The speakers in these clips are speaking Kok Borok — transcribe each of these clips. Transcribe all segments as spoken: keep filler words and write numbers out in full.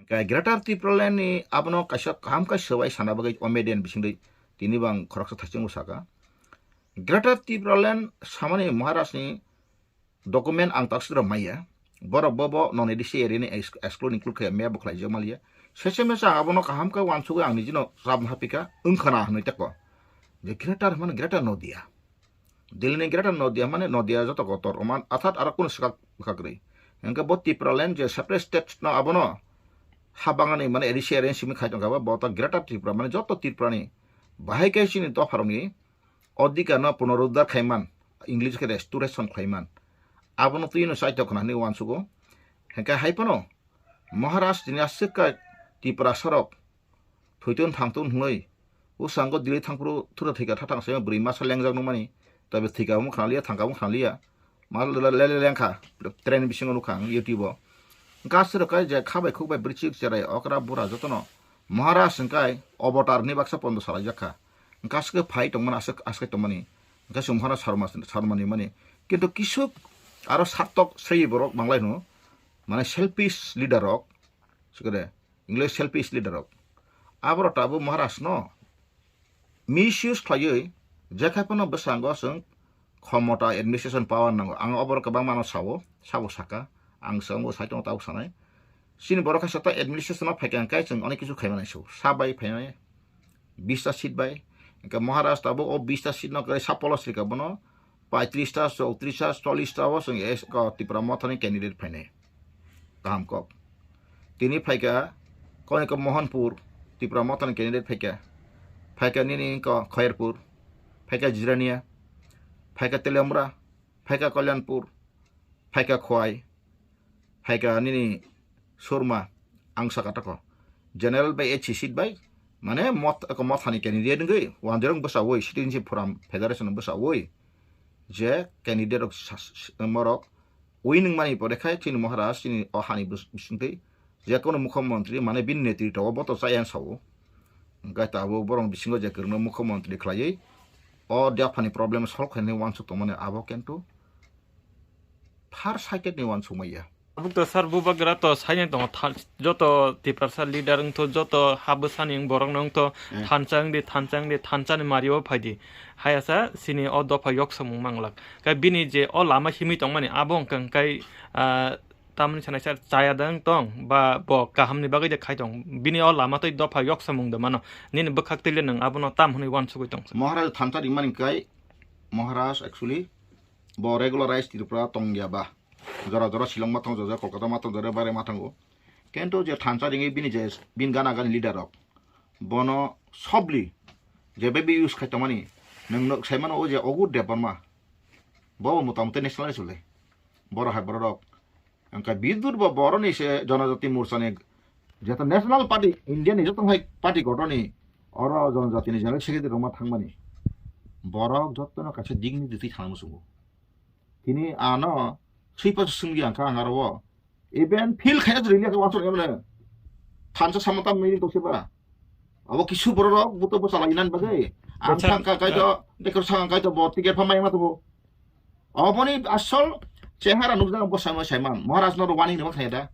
Khe Greater Tipraland ni abono kaisa kaham khe swbai sana bagwi o media ni bisingtwi tini bo ang khoroksa thaichungo saka. Greater Tipraland samani Maharaj ni document ang takswk rok maya. Borok bo bo non A D C area ni ex-, exclude include khe maya bo khlai jak maliya. Sese mesa ang abono kaham khe wansugwi ang nijino chap hapika wngkhana hwnwi teko. Je Greater hwnmani Greater Nodia. Delhi ni Greater Nodia mane Nodia joto kotor oman athat aro kunu swkak bwkha kwrwi. Hwnkhe bo Tipraland je separate state no abono ha bangani mane A D C arrange simi khai tongkha bo, bo to Greater Tripura mane joto Tripura ni bahai khe chini dopha rokni odhikar no punoruddhar khaiman, English khe restoration khaiman. Abono twi no chaitok khna hwnwi wansugo. Hwnkhe hai phano Maharaj tini aswk khe Tiprasa rok thwiton thangton hwnwi, bwskango Delhi thangphuru thura thwika thathang se bwrwi masa lengjak nukmani, tei bo thwika wngkha liya, thangka wngkha liya, ma le le le lengkha, train bisingo nukha ang YouTube o. Hwnkhe aswk rok khe je kha bai khuk bai bwrwi chwk cherai okra bura jotono Maharaj hwnkhe avatar ni baksa pondo salaijak kha. Hwnkhe aswk phai tongmani aswk aswk tongmani, hwnkhe chwng phano sarma sarmani mani. Kintu kisuk aro sartok srei borok manglai hwno, mane selfish leader rok, sikore. English selfish leader rok. Aboro tabuk Maharaj no misuse khlaiwi, jekhai phano bwskango chwng khomota administration power nango. Ang oboro kwbangma no sao, sabo saka. Ang chwngbo sai tongo tabuk sanai. Chini borok kaisa ta administration o phaikha hwnkhe chwng onek kisu khaimani sao. Sa bai phainai, bista seat bai. Hwnkhe Maharaj tabuk o bista seat no kwrwi sa polos rika bono. Paitris ta, chowtris ta, chollis ta o chwng es-, ko Tipra Mothani candidate phainai. Kaham kok. Tini phaikha, koi khe Mohanpur, Tipra Mothani candidate phaikha. Phaikha nini ko Khairpur, phaikha Jirania, phaikha Teliamura, phaikha Kalyanpur, phaikha Khowai, phaikha nini Surma, ang saka tako. General bai H C seat bai, mane mot-, ko Mothani candidate wngwi, wanjorong bwsawi, citizenship forum federation bwsawi, je candidate rok sa-, s-, morok, winning mani pore khai chini Maharaj, chini o hani bus-, bisingtwi, je kono mukhyamantri, mane bini netritwa o boto chaya sao. Hwnkhe tabuk borok bisingo je kwrwngno mukhyamantri khlaiwi, o dophani problem solve khainani wansuk tongmani abo kintu far side ni wansukmaya. Tabuk to sir bubagra to saini tongo than-, joto Tiprasa leader wngtho joto ha bwsani borok no wngtho Eh. Thansa wngdi, thansa wngdi, thansa ni mario phaidi. Hayasa sini o dopha yok samung manglak. Khe bini je o lama himwi tongmani abo wngkha kai, ah, tamni sanai sir chaya dang tong ba bo kaham ni bagwi de khai tong. Bini o lama tei dopha yok samung de mano. Nini bwkhak twi le nwng abono tam hwnwi wansugwi tong. Maharaj thansa rimani kai Maharaj actually bo regularized Tripura tongya ba. Jora jora Shillong ma tong jora, Kolkata ma tong jora, bare ma tango. Kintu je thansa ringwi bini je, bini gana gani leader rok, bono sobli je bai use khai tongmani, nwng nuk sai mano o je Ogur Debbarma, bo bo motamoti nationalist le, boro hai borok rok. Hwnkhe Bidur bo boroni se Janajati Morcha ni, jeto National Party, India ni joto hai party gotoni, oro Janajati ni General Secretary rok ma thangmani. Borok jotono kaisa dignity twi thangna muchungo. Tini ano swipa swngdi ang kha ang aro o. Even feel khaina jori liya wansuk emne. Thansa samata meeting tokse ba. Abo kisu borok buto bo chala inan bagwi. Ang Acha. Thang ka kaito, dekor sang kaito bo ticket phamai ma to. Oboni asol chehara nukjak bo sama saiman. Maharaj no warning ni ma khaida.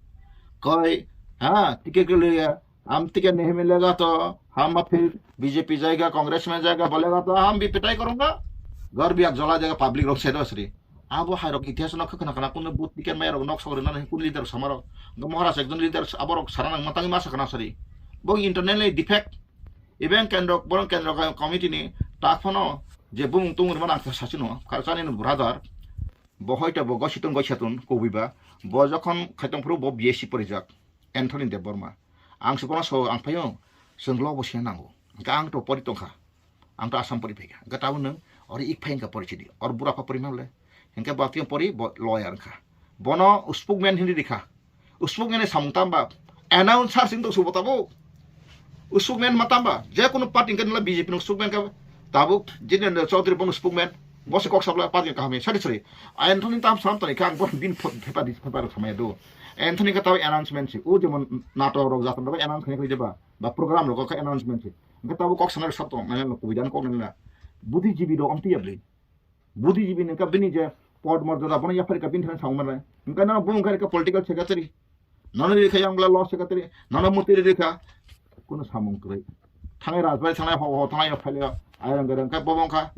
Koi, ha, ticket ke liya. हम टिकट नहीं मिलेगा तो हम फिर बीजेपी जाएगा, कांग्रेस में जाएगा बोलेगा तो हम भी पिटाई करूंगा, घर भी जला जाएगा, public rok sedo sri. Abo hai rok itihas no khna khna kun but ticket mai rok nok sogri nani kun leader samaro. Maharaj ekjon leader aborok sarana matang ma sakna sri. Bo internal defect. Even kendro, borong kendro committee ni tak phano je bumung tung rima nang sasino. Kalsani no brother. Bo hoito bo gositun gositun kubiba. Bo jokhon khaitong phuru bo B S C porijak. Anthony Debbarma. Ang se bono so ang phaio, chwng lobo se nango. Hwnkhe ang to pori tongkha. Ang to Assam pori phaikha. Hwnkhe tabuk nwng oro ik phai hwnkha pori sidi. Or bura pha pori mable. Hwnkhe bo tiyong pori bo lawyer wngkha. Bono spokesman hinwi rikha. Spokesman ni samung tamba? Announcer sing to subo tabuk. Spokesman ma tamba? Je kono party hwnkhe nila B J P no spokesman ka tabuk Jitendra Chaudhary bono spokesman. Bo se kok sabla party kaham sadi sari. Anthony tam sam tani kha ang bo bin phepa di phepa rok samaya do. Anthony ka tawi announcement si. O jemon nato rok jatro rok announce khaini khaini ba. Ba program rok kha announcement si. Hwnkhe tabuk kok sana sab tong nai no kubui dan kok nai na. Buddhijibi rok amtwi yabli. Buddhijibi ni ka bini je pod mor jora bono yaphari ka bin thani samung manai. Hwnkhe na bo hwnkhe ka political secretary. Nono rikha yang bla law secretary, nono muti rikha. Kuno samung kwrwi. Thangai Rajbari thangai ho ho thangai phaile ayang garang kai bobong kha.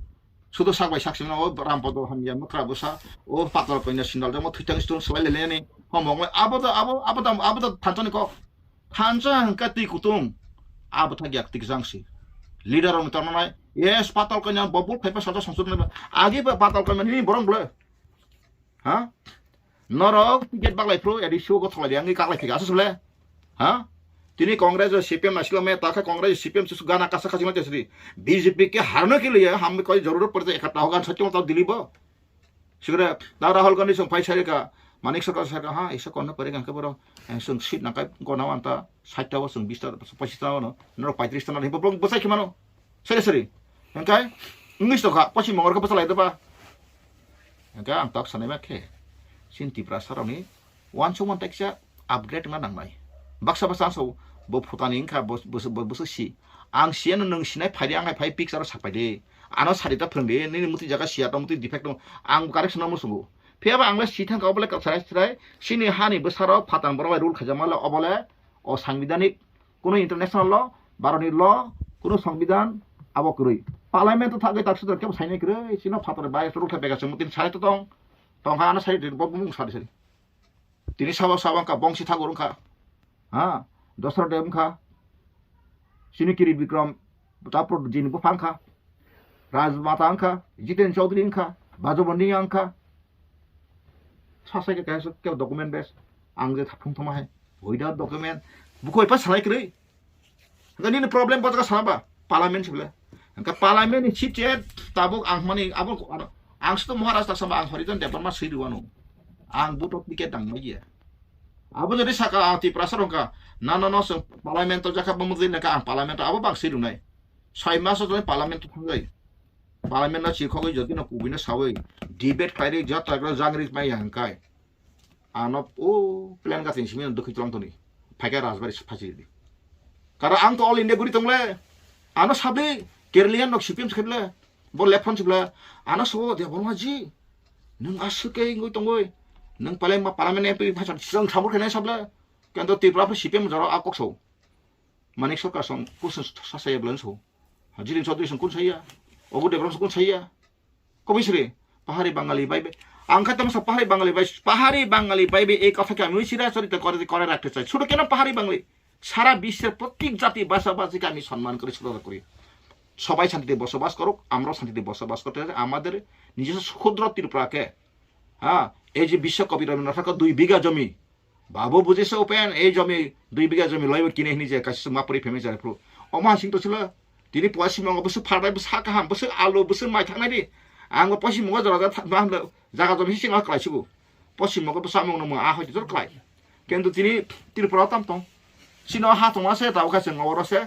Sudo sak bai sak singno o Rampodo hamya mukra busa o patal koina sindal jamo thwitang stone swlai leleni. Homong abo da abo abo da abo da thanchani kok. Thansa hangka twi kutung. Abo thak yak tik jangsi. Leader rong tornai. Yes, patal koina bobul phaipa saja songsud nai. Agi ba patal koina ni borong bla. Ha? Norok ticket baglai phru, edi show go tholai di, angni kaklai thika, asuk sule? Ha? Tini Congress o C P M naisilo me, takha Congress o C P M susu gana kasa kasa ma tesri. B J P ke harno ke liye, hum koi zarurat padte ikhata hoga, sachcho tao Delhi bo. Sigre, da Rahul Gandhi song phai sarika, Manik Sarkar sarika, ha, isa konna pare gan ke boro, eh, song seat na kai kona wanta, sait ta bo song bis ta, pachis ta no, norok paitris ta no, bo, bo, bo sai khimano. Sere sere. Hingkai English to kha, Poschim Bongor khe bwsa lai doba. Hingkai ang tok sanai ma khe. Sin Tiprasa rokni uansukmung teksa upgrade wngna nangnai. Baksa baksa ang sao bo phutani wngkha, bo, bo, bo, bo si. Ang siya no nwng sinai phai di, ang hai phai picture o sak phai di. Ano sari ta phwrwng di, nini muti jaga siya tong, muti defect tong. Ang correction no musungo. Phiya ba ang le si thang ka obole ka sarai sarai. Sini hani bwsaro phatang borok bai rule khaijama le obole o sangbidhanik. Kuno international law, Bharotni law, kuno songbidan, abo kwrwi. Parliament o thagwi tak sudar kebo sainai kwrwi, chino phatar bai rukha bega chwng tin sai to tong, tong kha ano sai bo bumung sari sari. Tini sabo sabo wngkha Bongsi Thakur wngkha, ha, Dosra Deb wngkha, chini Kiri Bikram, Tapur jini buphang kha, Raj Mata wngkha, Jiten Chaudhary wngkha, Bajobondi wngkha, Sasai ke kaisa ke document bes. Ang je thapung thoma hai. Without document. Bukoi pa salai kwrwi. Hingke nini problem bo jaga sama ba. Parliament sibla. Hingke parliament ni chief che tabuk ang mani abo ang sito Maharaj tak sama ang Horijan Debbarma sui riwano. Ang buto ticket dang mai ya. Abo jadi saka ang Tiprasa rongka. Na na no se parliament to jaka bamudri naka ang parliament abo bang sui runai. Soi maso jone parliament to thangai. Parliament no chikhogwi jotino kubui no sawi debate khlairi jat tagra jangri mai ya hingkai. Ano o plan ga tin simi dukhi tlang toni. Phaika Rajbari phasi di. Kara ang to all India guri tongle. Ano sabli Keralian nok C P M sable. Bo left front sable. Ano so de bolma ji. Nung asuk ke ngui tongoi. Nung palai ma parliament M P phasa jang thamur khenai sable. Kento Tripura pho C P M jaro akok so. Manik Sarkar song kusun sasaya blan so. Jilin Chaudhary song kun saya. Ogu Debram song kun saya. Kobisri, pahari Bangali bai bai. Ang kha tamo sa pahari Bangali bai, pahari Bangali bai bai ei kotha khe ami sira chorita kore kore rakte chai. Sudu keno pahari Bangali. Sara biswer protik jati basa basi khe ami sonman kori sudara kori. সবাই শান্তিতে বসবাস করুক, আমরাও শান্তিতে বসবাস করতে চাই। আমাদের নিজস্ব ক্ষুদ্র ত্রিপুরাকে, হ্যাঁ, এই যে বিশ্বকবি রবীন্দ্রনাথ ঠাকুর দুই বিঘা জমি Babu bujisa open, ei jomi, dui bigha jomi loibo kine hini je kaisa chwngma pori phemai jare phuru. Omo hasing to silo, tini poisim mongo bwswk pharbai bwswk kaham, bwswk alu, bwswk mai thangnai di. Ang bo poisim mongo jora jora thangma hamle, jaga jomi hising o klai sibu. Poisim mongo bwswk amung nungma a hoi jor klai. Kintu tini Tripura tam tong. Sino ha tongma se tabo kha chwng oro se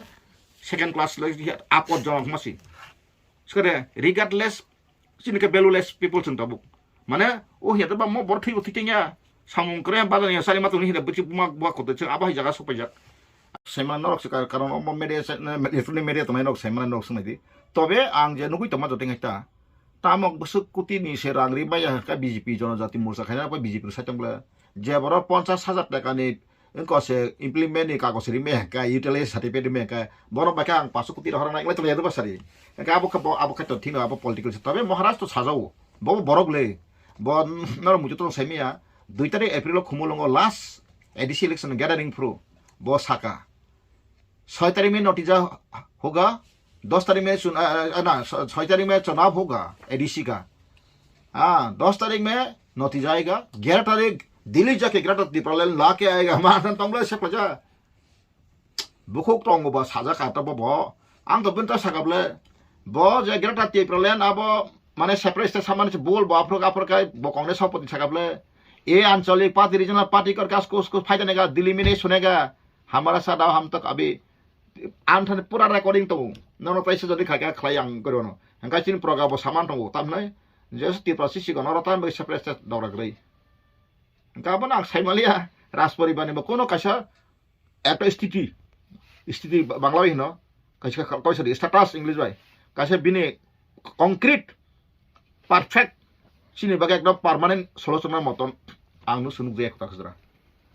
second class loi apot jora ma si. Skade, regardless, chini khe valueless people chwng tabuk. Mane, o hiya ba mo bor thwibo thwi tengya. Samung kre ba ya sari ma tuni hina bwchi buma bua kote chwng abo hai jaga sok paijak. Saima norok se kar-, karon omo media se, ne, ne, media tongnai norok saima norok swngnai di. Tobe ang je nugui tongma joto ngai ta. Tamok bwswk kuti ni se rang ri maya ka B J P Jonojati Morcha khaina ba B J P sai tong bla. Je boro ponchas hajar taka ni Wngkha se implement ni kagoj rimai hwnkhe, utility certificate rimai hwnkhe, borok bai khe ang paso koti rohorna wngwi tongya doba sari. Hwnkhe abo khe bo, abo khe to thino abo political se. Tobe Maharaj to sajao. Bo borok le. Bo norok muitu tong saimaya. Dui tarik April o Khumulwngo last A D C election gathering phuru. Bo saka. Soi tarik me notija hoga. Dos tarik me chun-, ah, ah, na, so-, soi tarik me chunav hoga, A D C ka. Ah, dos tarik me natija aega, gyara tarik Delhi jake Greater Tipraland lake aega, ma than tongla se paja. Bukhuk tongo ba saja ka to bo bo. Ang to binta saka ble. Bo je Greater Tipraland abo mane separate state samani se bol bo aphro aphro kai bo Congress sopoti saka ble. E anchalik party regional party kor kas kus kus phaida nega Delhi mine sunega. Hamara sa dao ham tak abi. Ang thani pura recording tongo. Nono taisa jodi khaikha khlai ang korono. Hingkai chini program bo saman tongo. Tamhinai jesu Tripura si sigon oro tam bai separate state dora grai. Hingka bono ang saimaliya Rajporibar ni bo kono kaisa ekta stiti. Stiti ba-, Bangla bai hino. Kaisa ka-, kaisa di status English bai. Kaisa bini concrete, perfect, chini bagwi ekdom permanent solution na moton ang no sunuk jaya kota khajra.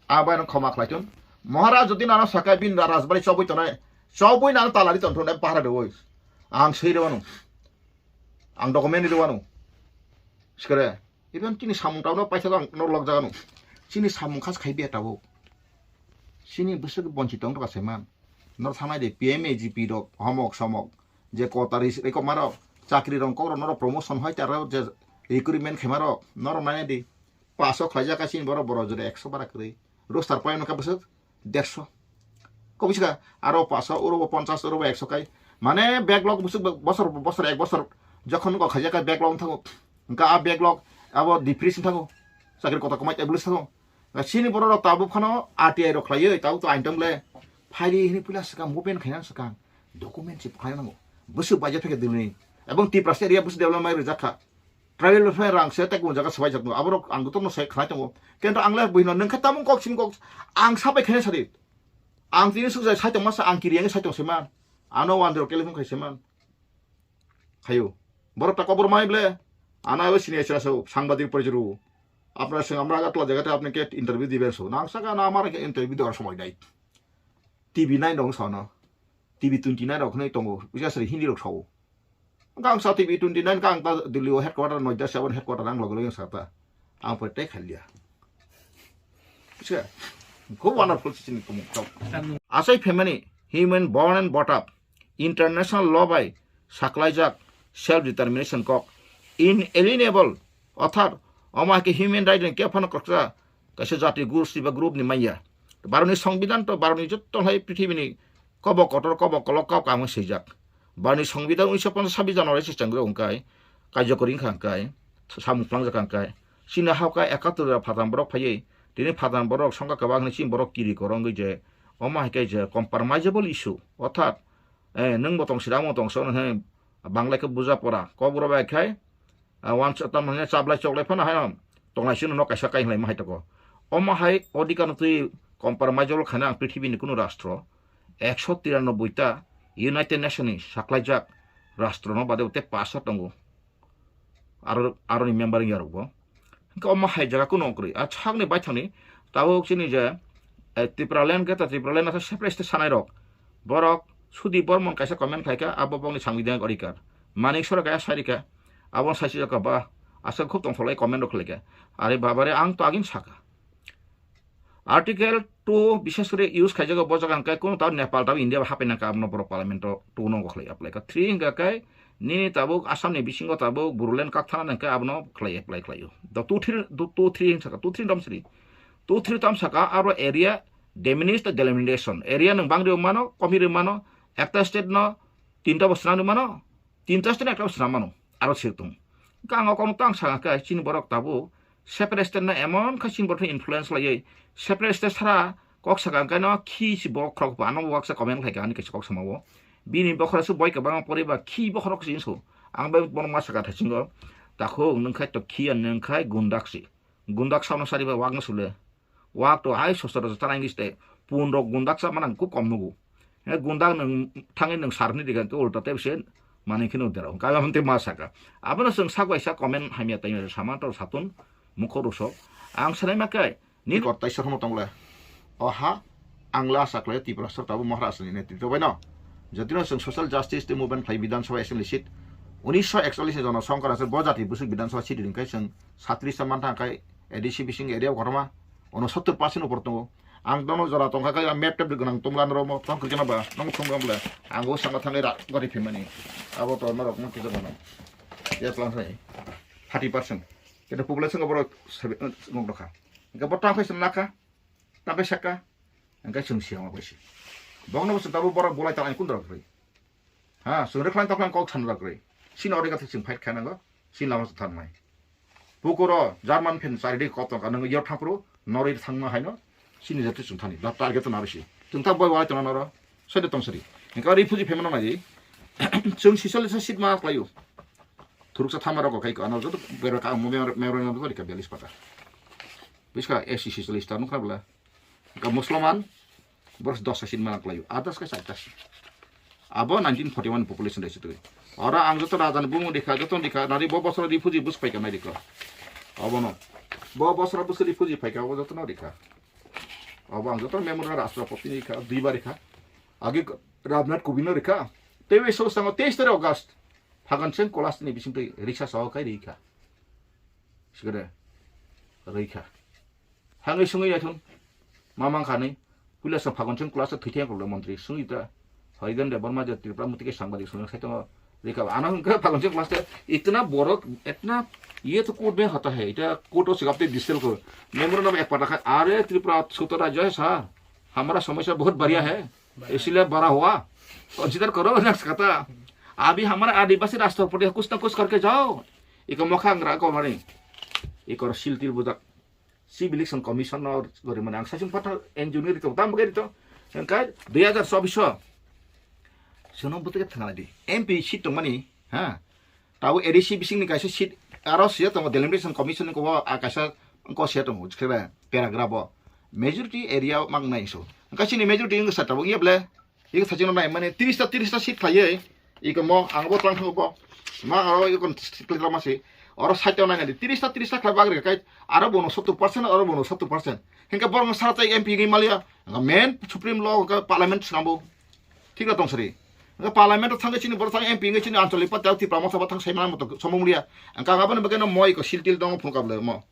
Abai no khoma khlai tun. Maharaj jodi nano sakai bin ra-, rajbari chobui tonai. Chobui nano talari ton thunai pahara deoi. Ang sei rewano. Ang document rewano. Sikare. Even chini samung tauno paisa ang no log jagano. Chini samung khas khai bia tabo. Chini bwswk bonchi tong toka saiman. Nor thanai de P M A G P rok, homok somok. Je kotari reko marok. Chakri rong kok rok noro promotion hoi taro je recruitment khai marok. Noro nai di. Paso khlaijak ka chini borok borok jora ekso bara kwrwi. Roster point ka bwswk derso. Kobisika aro paso uro bo ponchas uro bo ekso kai. Mane backlog bwswk bosor bosor ek bosor jokhon go khaijak ka backlog thango. Hwnkha a backlog abo depression thango. Chakri kota kwmai tablis thango. Chini borok rok tabuk phano R T I rok khlaiwi tabuk to aitam le. Phaidi hini puila swkang movement khaina swkang. Document se khlai nango. Bwswk baija theke dilni. Ebong Tiprasa area bwswk development rijak kha. Tribal welfare rang se tei kung jaga swbai jak tongo. Aborok ang jotono sai khlai tongo. Kento ang le buino nung khe tamung kok simi kok ang sabai khaina sadi. Ang tini suk jai sai tongma sa ang kiri yang sai tong sima. Ano wan dero telephone khai sima. Khayo. Borok ta kobor mai ble. Ano abo sini sira so sangbadik pore juru. Apnar sing amra gatla jaga te apni ke interview diben so. Nang saka na amar ke interview dor somoi nai. T V nine dong sono. T V twenty nine rok hinwi tongo. Bisa sri Hindi rok sao. Hwnkha ang sa T V twenty nine kha ang ta Delhi o headquarter Noida seven headquarter ang loge loge ang sa ta. Ang pore tei khalia. Bisa. Kho wonderful sini kumuk tok. Asai family, human born and brought up, international law bai saklaijak self determination kok, inalienable, orthat omo hai khe human right ni kephano kwrwksa kaisa jati gosti ba group ni manya. Bharot ni songbidan to Bharot ni jotto hai prithibini kobok kotor kobok kolok kau kamo swijak. Bharot ni songbidan unisho ponchas sabbish January se chengro hwnkhe, kaijakori wngkha hwnkhe, samung phlangjakha hwnkhe, chini hawkha ekattor phatam borok phaiwi, tini phatam borok songkha kwbang hinwi chini borok kiri korongwi je, omo hai khe je compromisable issue, orthat, eh, nwng bo tong sida, amo tong sida, hwnwi Banglai khe buja pora, Kokborok bai khai, ah, wansa tamni chablai choklai phano haino tonglai sino nok kaisa kai hinlai ma hai toko. Omo hai odhikar no twi compromise khaina ang prithibini kunu rastro ekso tiranoboi ta United Nation ni saklaijak rastro no bade te pasa tongo. Aro, aroni member wngya rok bo. Hwnkhe omo hai jaga kunu ongkrwi. A sakni baithangni tabuk chini je, eh, Tipraland khe ta Tipraland asa separate state sanai rok. Borok Sudip Bormon kaisa comment khaikha, abo bokni sangbidanik odhikar. Manik Sora kaya sarika, abo saisi jaka ba, asa khub tongtholai comment rok khlaikha. Are babare ang to agin saka. Article two bishes kore use khaijago bo jaga hwnkhe kunu tao Nepal tao India ba hapai nangkha abono borok parliament o two no khlai apply kha. Three hwnkha khe nini tabuk Assam ni bisingo tabuk Bodoland kakthana hwnkhe abono khlai apply khlaio. Do two three, do two three hwnkha, two three dom sri. Two three tam saka aro area diminish the delimitation. Area nwng bangri mano, komi ri mano, ekta state no tinta bo swnamwi mano, tinta state no ekta bo swnam mano, aro sir tong. Hwnkhe ang o kokno tang saka khe chini borok tabuk separate state no emon khe chini borok influence laiwi separate state sara kok saka hwnkhe no khi si borok khorok bo ano waksa comment khlaikha ani kaisa kok samao. Bini bokhorok se boi kwbangma poriba khi bokhorok se hinso. Ang bai bono ma saka thaisingo. Takhuk nwng khai to khi ya nwng khai gundak si. Gundak saono sari ba wakno sule. Wak to hai sosoro tanai ngi ste pun rok gundak sa manang kuk kom nugu. He gundak nang thangi nang sarni digan to ulta te bise mani khino dero. Kaya hante ma saka. Abono seng sak bai sa comment hamya taimya sama to satun mukho ruso. Ang sanai ma kai. Ni kor taisa hono tongle. Oha ang la asa khlai Tripura sor tabo Maharashtra ni netritwa bai no. Jotino seng social justice te movement khlai Bidhan Sabha Assembly seat unisho ekchollish ni jono songkar aswk bo jati bwswk Bidhan Sabha seat ringkai seng satris ta mantha kai A D C bising area kotorma ono sottor percent upor tongo. Ang dono jora tongkha kai map tep gwnang tongla noro mo tong krijana ba nong thong gamle ang o sanga thangai ra gari phimani abo to norok mo kisa bono ya plan sai thirty percent kete population ko borok nok dokha. Hingke bo tang phai se nakha, tang phai saka, hingke chwng siyama bai se. Bokno bo chwng tabuk borok bolai tang ani kundra kwrwi. Ha, chwng rwkhlai tokhlai kok sanra kwrwi. Sini ori gatha chwng fight khainango, sini lama chwng thangnai. Pukuro German phen chari di kok tongkha, nwng yor thangphuru, nori thangma haino, sini jatwi chwng thani, da target na bisi. Chwng ta boi walai tongna noro, soide tongsari. Hingke refugee phaima nang nai di. Chwng sisal sa seat ma khlaio. Thuruksa thama rok khai ko, ano joto berok ang memorandum ko dikha bialis pata. Biska S C C list nukha bla. Ka Musliman, boros dos seat mana khlaio. Others ka sat seat. Abo nineteen forty-one population dai sitwi. Ora ang joto raja ni bumung dikha, joto dikha, nari bo bosor refugee bus paika nai dikha. Abo no. Bo bosor bus refugee paika, abo joto no dikha. Abo ang joto memorandum Rashtrapati ni rikha, duibar rikha. Agi Ramnath Kovind no rikha. Tei bai so sango teis tarik August. Phagan Singh Kolas ni bising twi rikha saho kai rikha. Sikere rikha. Hangwi sungwi naithun. Mamang khani. Puila sa Phagan Singh Kolas thwi thang kollo montri. Sungwi ta. Hoigan de Burma je Tripura muti ke sangbadik sungwi sai tongo. Rikha. Ano hwnkhe Phagan Singh Kolas te itna borok, itna ye to court mein hota hai. Ita court o sigap te disel ko. Memorandum ek pata khai. Are Tripura suto rajya hai sir. Hamara samosya bahut badhiya hai. Isliye bada hua. Consider karo na kata. Abhi hamara Adivasi Rashtrapati hai, kuch na kuch karke jao. Iko mokhang ra ko mani. Iko sil til bujak. Chief Election Commissioner gori mani ang sasing pata engineer to tam gari to. Engkai dui hajar chobbish o. Sono butike thangala di. M P seat tong mani. Ha. Tabo A D C bising ni kaisa seat aro siya tongo, Delimitation Commission ni kobo a kaisa ko siya tongo, jikhe paragraph o. Majority area mang nai so. Kaisa ni majority wngkha sa tabo iya ble. Iko sachino nai mani tris ta, tris ta seat khlaiwi. Iko mo ang bo tlang thango bo. Ma aro iko seat khlai ma si. Oro side o nai nai tris ta, tris ta khlai bagri kai aro bono sottor percent, aro bono sottor percent. Hinka borok sara tai M P ni malia. Main Supreme Law ka Parliament swnambo. Thik tong sari. Nga Parliament thang chini borok thang M P ngai chini anchalik patia Tipra Motha ba thang sai mana moto somung ria. Ang ka gabani bageno moi ko sil til dong phung kable mo.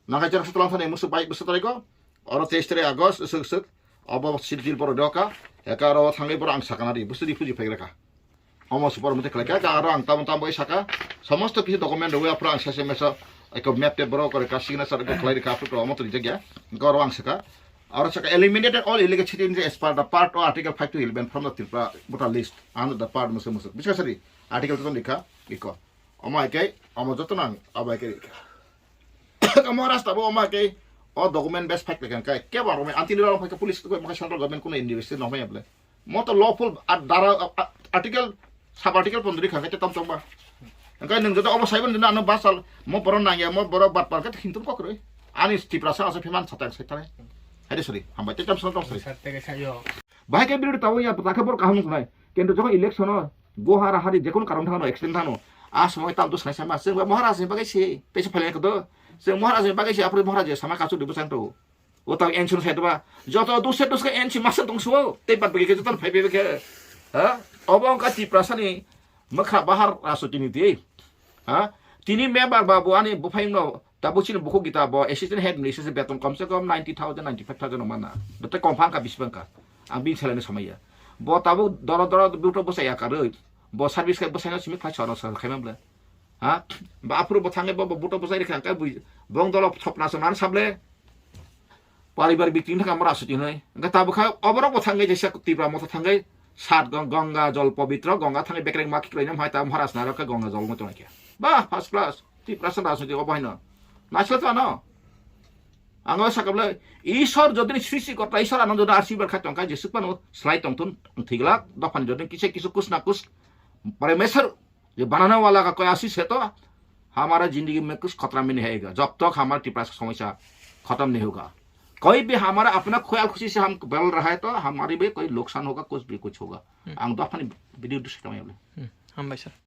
Naga jara sutlang thani musu bai busu tariko. Oro teis tarik August suk suk. Obo sil til borok doka. Eka ro thangai borok ang sakana ri busu di phuji phaigra ka. Omo super mute khlai ka aro ang tamo tamo saka. Somosto kisi document rwi apra ang sese mesa. Eko map te borok kore ka signature ko khlai ka photo omo to rijak ya. Goro ang saka. Aro saka eliminated all illegal citizens as per the part of Article five to eleven from the Tripura voter list under the part musu musu. Bisa sari Article to likha iko. Omo hai kai omo joto nang omo hai kai. Omo rasta bo omo hai kai o document best fact lekan kai ke ba document anti nira phai police ko maka central government kono university no mai able. Mo to lawful dara Article sub Article pondri kha kai tam tong ba. Engkai nung joto obo saiban dina ano basal mo boro nangya mo boro bat par kai hintum kok roi. Ani Tiprasa asa phiman satang sai tare. Hai de sori hambai te tam song tong sori. Sat tege sayo. Bahai ke biru tawo ya ta ke bor kaham nai. Kendo jokon election o go hara hari jekon karon thano accident thano. A somoy tam to sai sama sing ba Maharaj ni bagai si pesa phalen ko do. Sing Maharaj ni bagai si apri Maharaj sama kachu dibo sang to. O tang enchun sai ba. Joto dushe duske enchi masa tong suo. Te bat bagi ke joto phai bagi ke. Ha? Obo wngkha Tiprasa ni mokha bahar rajniti ni di. Ha? Tini member ba bo ani buphai no tabo chini bukhuk gita bo assistant head minister se beton kom se kom ninety thousand, ninety five thousand mana. Bete kom phang ka bisbang ka. Ang bin salai no samaya. Bo tabo doro doro buto bo saya karoi. Bo service kai bo saya no simi khai choro sa khai mamle. Ha? Ba apro bo thangai bo buto bo saya khai kai bui. Bong dolo thopna so nan sable. Paribar bikting thang mora suti noi. Engka tabo kha oborok bo thangai jesa Tipra Motha thangai sat gong-, Ganga jol pobitro, Ganga thangai bekreng ma kiklai nam hai ta Maharaj narok khe Ganga jol mo tongkhe. Ba first class. Tipra san rajniti obo haino. Naisla to ano. Ang o sakable Isor jodi srishti korta Isor ano jodi arsibar khai tongkha jesuk pano slai tongthun thiglak dophani jodi kise kisu kus na kus Parmeswar ये बनाने वाला का कोई आशीष है तो हमारा जिंदगी में कुछ खतरा में नहीं आएगा। जब तक हमारा तिप्रास का समस्या खत्म नहीं होगा, कोई भी हमारा अपना ख्याल खुशी से हम बदल रहा है तो हमारी भी कोई नुकसान होगा, कुछ भी कुछ होगा। Hmm. Ang dophani video dusuk tongya bole. Hmm. Hambai sir.